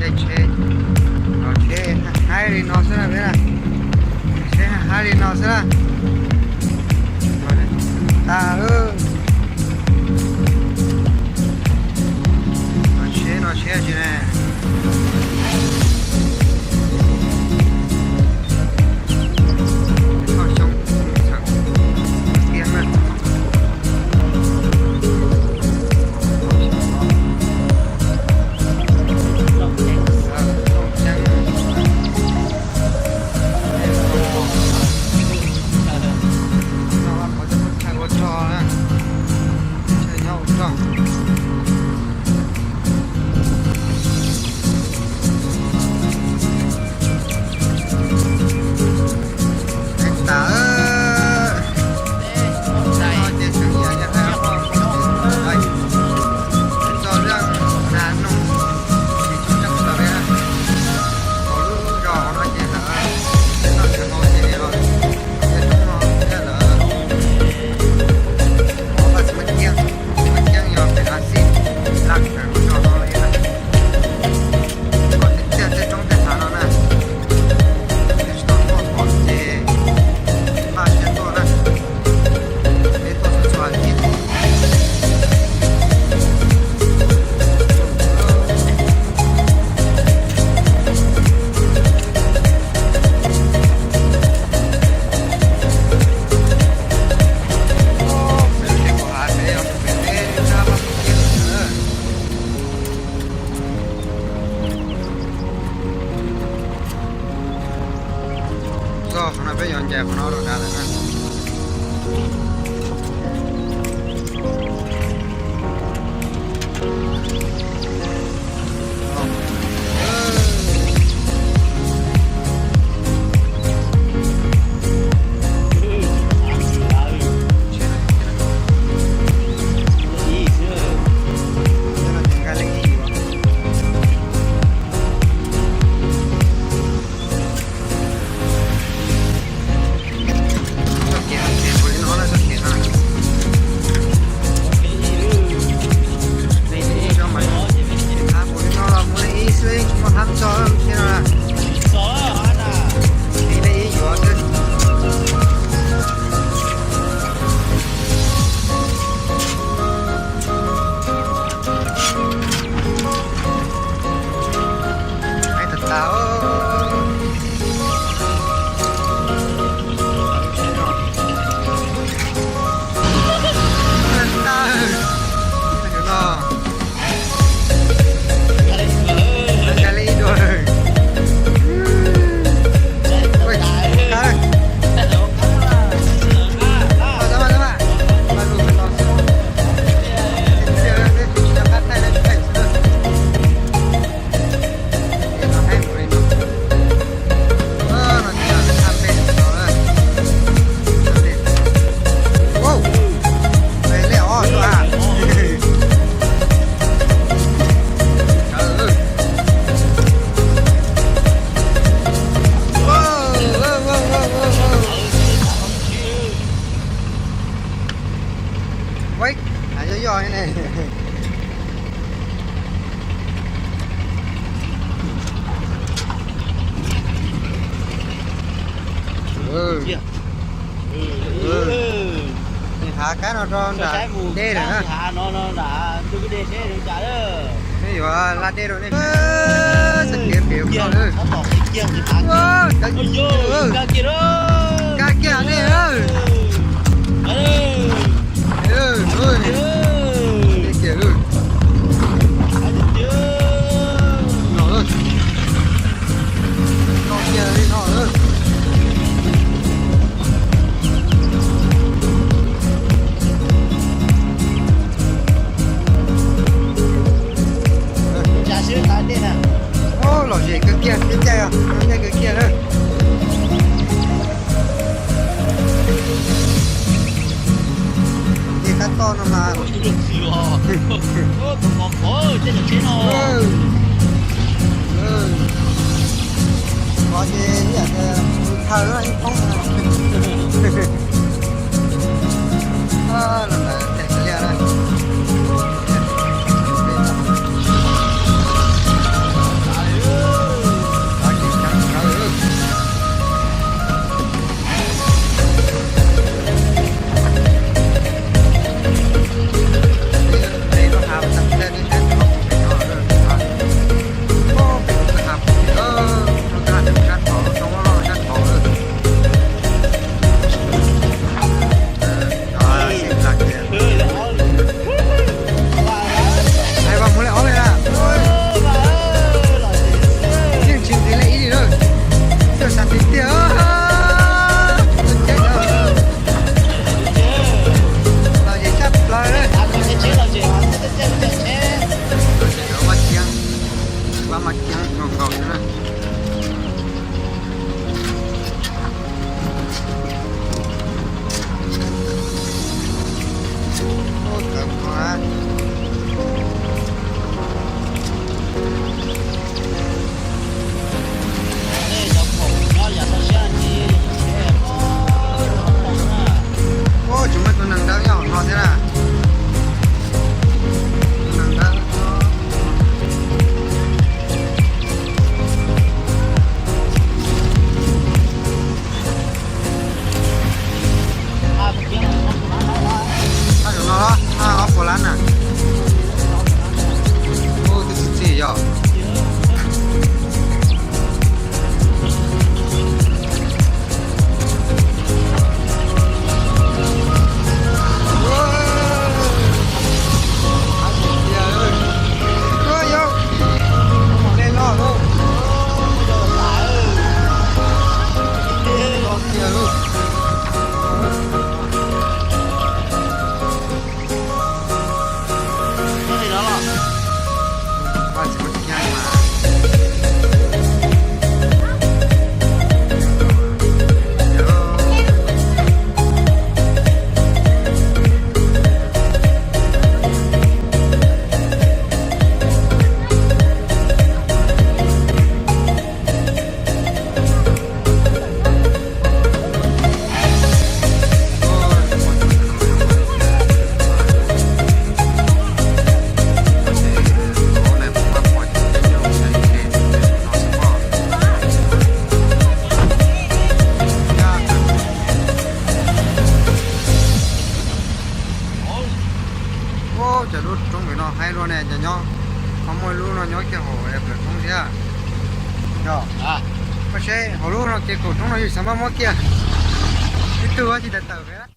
Tsheb, tsheb haib li no xwb na, tsheb haib li no xwb na. Tas lawm. Tsheb no tsheb tsis ne. Txoj xyoob txheem tiag na. Txog qhov no peb yuav ncaim qhov no rau nrad lawm na. Hav kab no rau nram dej lawm na. Nej yuav laj dej rau nej. Txoj kev pem no, kab kiag nej. Lom zem kawg kiag, tej caij os, tej caij kawg kiag na. Ces qab toj no mas qhov ces ib yam tias thawj ib poob no. Los ntawd teg liaj na. Ne, cov nyob, ho muaj lub no nyob kiag hauv plawv roob thiab. Yog, koj seb hauv lub no ces kaum roob no yus xav muab muab kiag, ib tug tsis tawm tawm pem.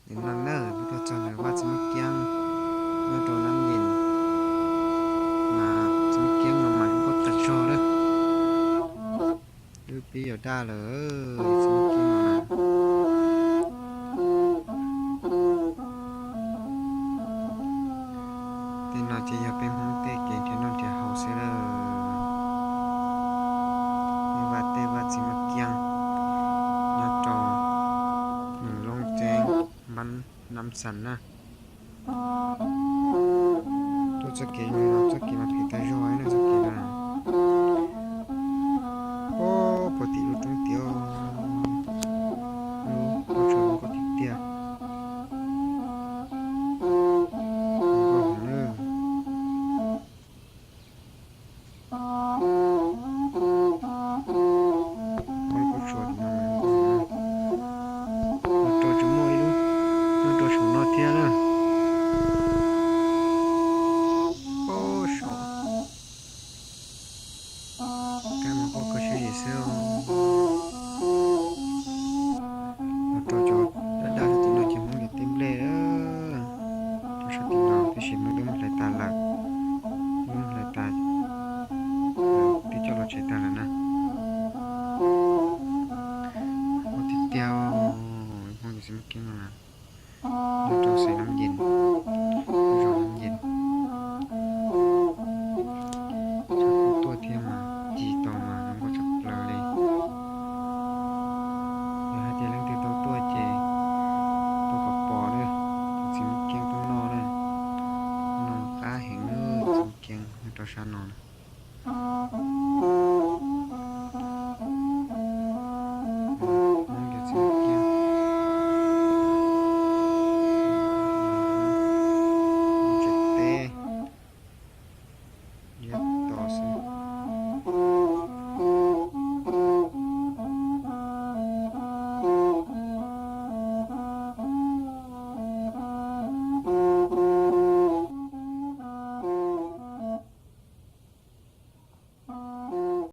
Nim no na peb tuaj txog ntawm vaj Txiv Mab Kiab nyob rau Nab Yes, mas Txiv Mab Kiab no mas zoo nkauj tag zog lawm. Lub pib yuav daj lawm, Txiv Mab Kiab no na. Tej no ces yog peb Hmoob tej kev nrhiav noj nrhiav haus xwb lawm. Tej vaj, tej vaj Txiv Mab Kiab nyob rau Mws Loob Tseeb, npab Nab Xas na. Tuaj txoj kev no, txoj kev mas phem tag zog na, txoj kev no. Ob, puag tim lub roob tiag, lub pob tsuas zoo nkauj tiag tiag. Nkauj heev na. Lub pob tsuas tim no, nyob rau tsis muaj ib lub, nyob rau saum no thiab na. Pob saum kab mas quaj koj siab zim xwb. Los rau cov daj daj sab tim no ces Hmoob yog tej nplej lawm. Rau sab tim no tab sis Hmoob twb muab hlais tas lawm, twb muab hlais tas, twb coj los tsev tag lawm na. Ua tiag tiag, Hmoob yog Txiv Mab Kiab no na. Nyob rau xeev Nab Yes, lub zos Nab Yes. Txhua tus tuaj thiab mas ci tau mas zoo nkauj tshaj plaws li. Yog hais tias leej twg tau tuaj ces tuaj kom pom na, Txiv Mab Kiab tuaj noj na. No qab heev, Txiv Mab Kiab nyob rau sab no na.